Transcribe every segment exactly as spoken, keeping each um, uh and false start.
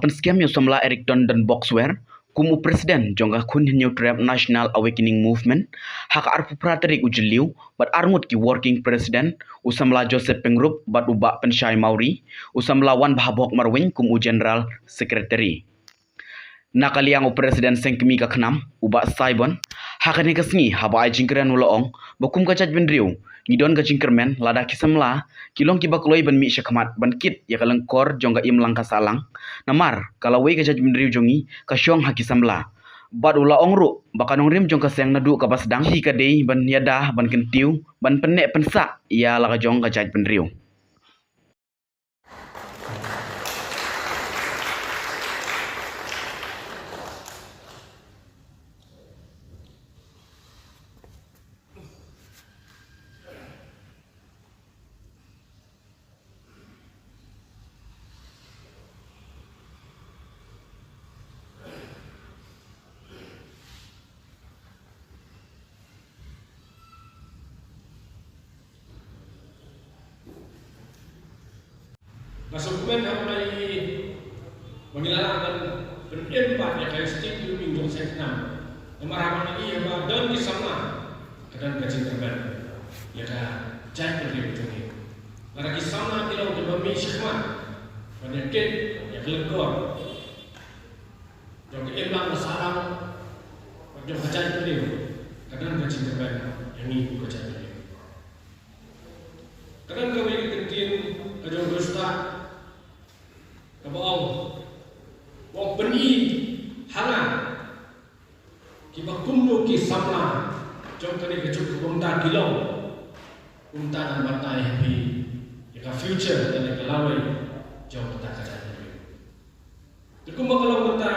Pynskhem ïa u samla Erickton Don Boxwer kum u president jong ka Khun Hynñiewtrep National Awakening Movement ha ka arphew phra tarik u Jylliew bad arngut ki working president, u samla Joseph Pyngrope bad u Bah Pynshai Mawrie, u samla Wanbhabok Marwein kum u general secretary. Na ka liang u president Seng Kmie ka Khnam, u Bah Saibon, ha kane ka sngi haba ai jingkren u la ong ba kum ka jaitbynriew ngi don ka jingkyrmen lada ki samla ki long kiba kloi ban mih shakhmat ban kit ïa ka lyngkor jong ka imlang ka sahlang. Namar ka lawei ka jaitbynriew jong ngi ka shong ha ki samla. Bad u la ong ruh ba ka nongrim jong ka seng naduh kaba sdang hi ka dei ban ïada ban kyntiew ban pynneh pynsah ïa la ka jong ka jaitbynriew. Nga sngewkmen haba nga ïohi ba ngi la lah ban pynim pat ïa ka state building jong Seng Khnam. Namar haba nga ïohi ba don ki samla, ka don ka jingkyrmen ïa ka jaitbynriew jong ngi. Lada ki samla ki long kiba mih shakhmat ban ïa kit ïa ka lyngkor jong ka imlang ka sahlang bad jong ka jaitbynriew, ka don ka jingkyrmen ïa ngi kum ka jaitbynriew. Ka don kawei ka kyntien ka jong u Khrista kaba ong, u ong, pyni ha nga kiba kumno ki samla jong kane ka juk, kumta ki long, kumta ngan batai ha phi ïa ka future lane ka lawei jong kata ka jaitbynriew. Te kumba ka long mynta,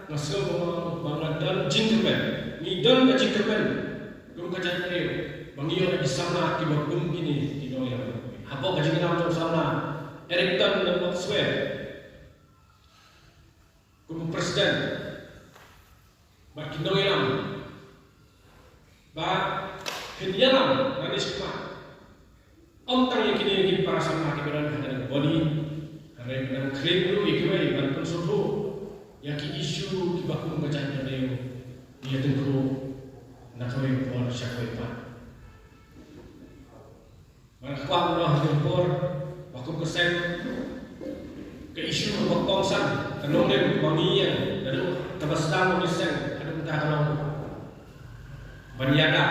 nga sngew ba nga, ba nga don jingkyrmen, ngi don ka jingkyrmen kum ka jaitbynriew ba ngi ïoh ïa ki samla kiba kum kine ki nongïalam. Hapoh ka jingïalam jong u samla Erickton Don Boxwer kum u president bad ki nongïalam ba phin ïalam nangne shakhmat. Ym tang ïa kine ki para samla kiba don ha kane ka body, hynrei ban khring ruh ïa kiwei ban pynsngewthuh ïa ki issue kiba kum ka jaitbynriew ngi ïa tyngkhuh na kawei ka por sha kawei pat. Bad nga kwah ban ong ha kane ka por ba kum ka seng, ka issue kaba kongsan, ka nongrim kaba ngi ïeng naduh kaba sdang ngi seng haduh mynta ka long ban ïada,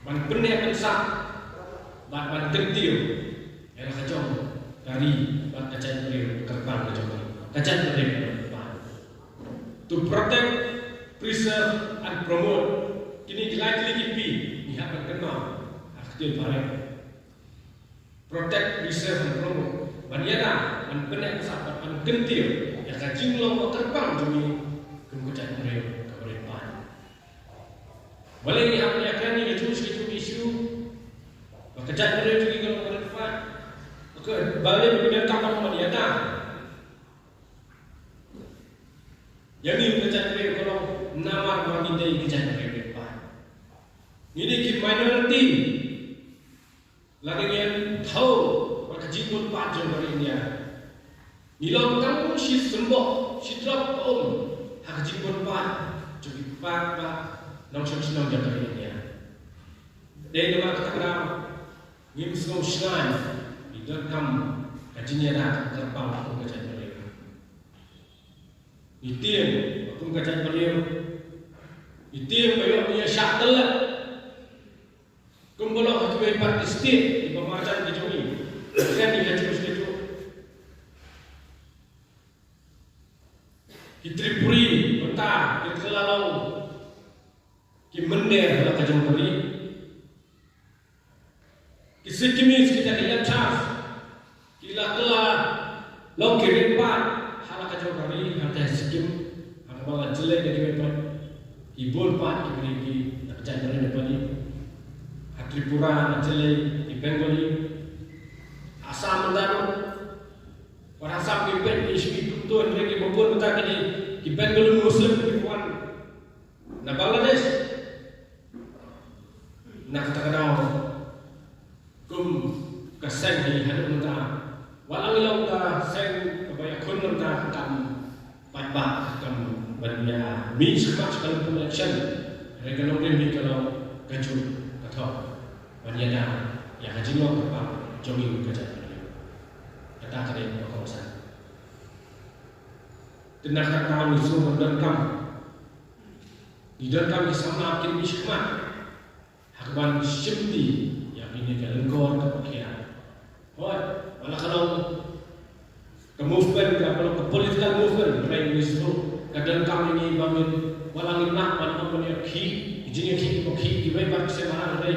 ban pynneh pynsah bad ban kyntiew ïa la ka jong ka ri bad ka jaitbynriew, ka kyrpang ka jong ka ri, ka jaitbynriew, ka ri. To protect, preserve and promote. Kine ki lai tylli ki P ngi hap ban kynmaw ha ka ktien phareng. Protect, preserve and promote. Ban ïada, ban pynneh pynsah bad ban kyntiew ïa ka jinglong ba kyrpang jong ngi kum ka jaitbynriew kaba rit paid. Balei ngi hap ban ïakren ïa kajuh shi kajuh ki issue? Ba ka jaitbynriew jong ngi ka long kaba rit paid. Ba ka, balei ba ngi donkam ban ïada ïa ngi ka jaitbynriew? Ka long namar ba ngi dei ka jaitbynriew rit paid. Ngi dei ki minority. Lada ngin thew bad ka jingbun paid jong ka ri India, ngi long tang shi symboh, shi drop ka um ha ka jingbun paid jong ki paid ba nongshong shnong jong ka ri India. Dei namar kata ka daw ngim sngew shngaiñ, ngi donkam ka jingïada kaba kyrpang kum ka jaitbynriew. Ngi tieng ba kum ka jaitbynriew, ngi tieng ba ïoh ngi ïa shah tyllep. Kumba long ha kiwei pat ki state kiba marjan ki jong ngi, ki kren ïa kajuh shi kajuh. Ki Tripuri mynta ki kylla long ki mynder ha la ka jong ka ri. Ki Sikkimis kita ki Lepchas ki la kylla long ki rit paid ha la ka jong ka ri, hangta ha Sikkim, ha kaba la jyllei da kiwei pat ki bun paid kiba dei ki, na ka jaitbynriew Nepali. Ha Tripura la jyllei ki Bengali. Assam mynta ruh. Wat Assam ki peit ki shu kumto, hynrei kiba bun mynta ki dei ki Bengali Muslim kiba wan na Bangladesh. Na kata ka daw kum ka seng hi haduh mynta, wat la ngi long ka seng kaba ïa Kumta ka kam paidbah ka kam ban ïa mih shakhmat sha ka lympung election. Hynrei ka nongrim hi ka long kajuh ka thok ban ïada ïa ka jinglong kyrpang jong ngi ka jaitbynriew. Kata ka dei kaba kongsan. Te na kata ka daw ngi sngewbha ban donkam, ngi donkam ki samla kin mih shakhmat ha kaban shimti ïa kine ki lyngkor kaba khia. Hooid, wat la ka long ka movement, ka long ka political movement, hynrei ngi sngewthuh ka donkam ïa ngi ba ngin, wat la ngim lah ban ong ban ïakhih, ki jingïakhih kiba khih kiwei pat ki seng marang, hynrei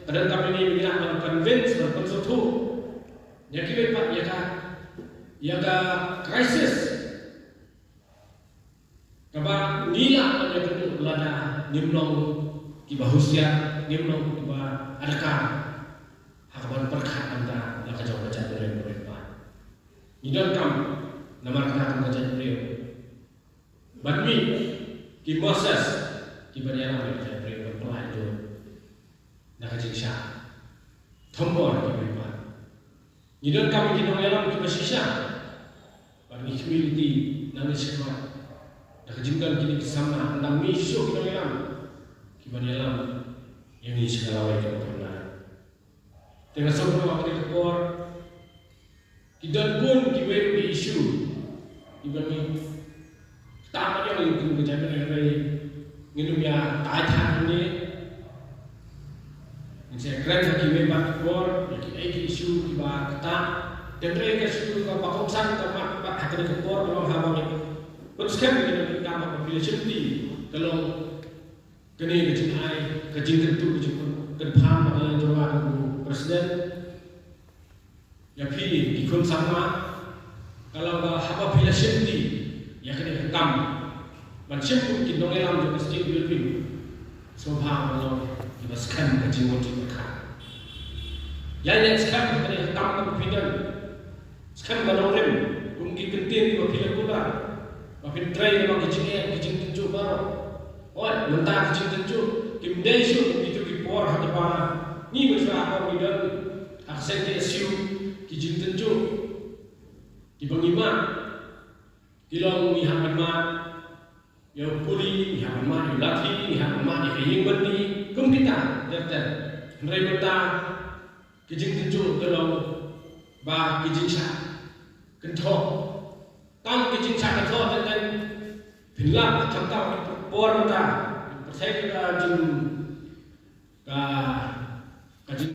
ka donkam ïa ngi ba ngin lah ban convince, ban pynsngewthuh ïa kiwei pat ïa ka, ïa ka crisis kaba ngi lah ban ïakynduh lada ngim long kiba husiar, ngim long kiba adkar ha kaban pyrkhat bynta la ka jong ka jaitbynriew. Ngi donkam namar kata kum ka jaitbynriew ban mih ki Moses kiban ïalam ïa ka jaitbynriew ban pynlait dur na ka jingshah thombor kiba imat. Ngi donkam ïa ki nongïalam kiba shisha bad ngi khmih lynti nangne shakhmat da ka jingdon kine ki samla, ynda mih shuh ki nongïalam kiban ïalam ïa ngi sha ka lawei kaba kordor. Te nga sngewthuh ba ha kane ka por ki don bun kiwei ki issue kiba ngi tam ïa ngi kum ka jaitbynriew, hynrei ngin ym ïa tai than hangne. Ngin sa kren ha kiwei pat ki por ïa kiei ki issue kiba tam. Te hynrei ka issue kaba kongsan ka mat pat ha kane ka por ka long haba ngi pynskhem ïa kane ka kam haba phi la shimti, ka long kane ka jingai, ka jingkyntu, ka jingkynpham na ka liang jong nga kum u president ïa phi ki khun samla, ka long ba haba phi la shimti ïa kane ka kam ban shim kum ki nongïalam jong ka state building, sngewbha ban long kiba skhem ka jingmut jingpyrkhat. Ïa ïa skhem kane ka kam kaba phi don, skhem ba nongrim kum ki kyntien kiba phi la kular, ba phin trei namar ki jingeh ki jingtynjuh baroh. Hooid, mynta ki jingtynjuh kim dei shuh kum kito ki por ha kaba ngi mynshuwa ha por ngi don ha ka seng K S U, ki jingtynjuh kiba ngi mad ki long ngi hap ban mad ïa u puli, ngi hap ban mad ïa u lathi, ngi hap ban mad ïa ka ïing bynni, kum kita ter ter. Hynrei mynta ki jingtynjuh ka long ba ki jingshah kynthoh. Tang ki jingshah kynthoh teng teng phin lap, khamtam ki por mynta pyrthei ka jing ka ka jing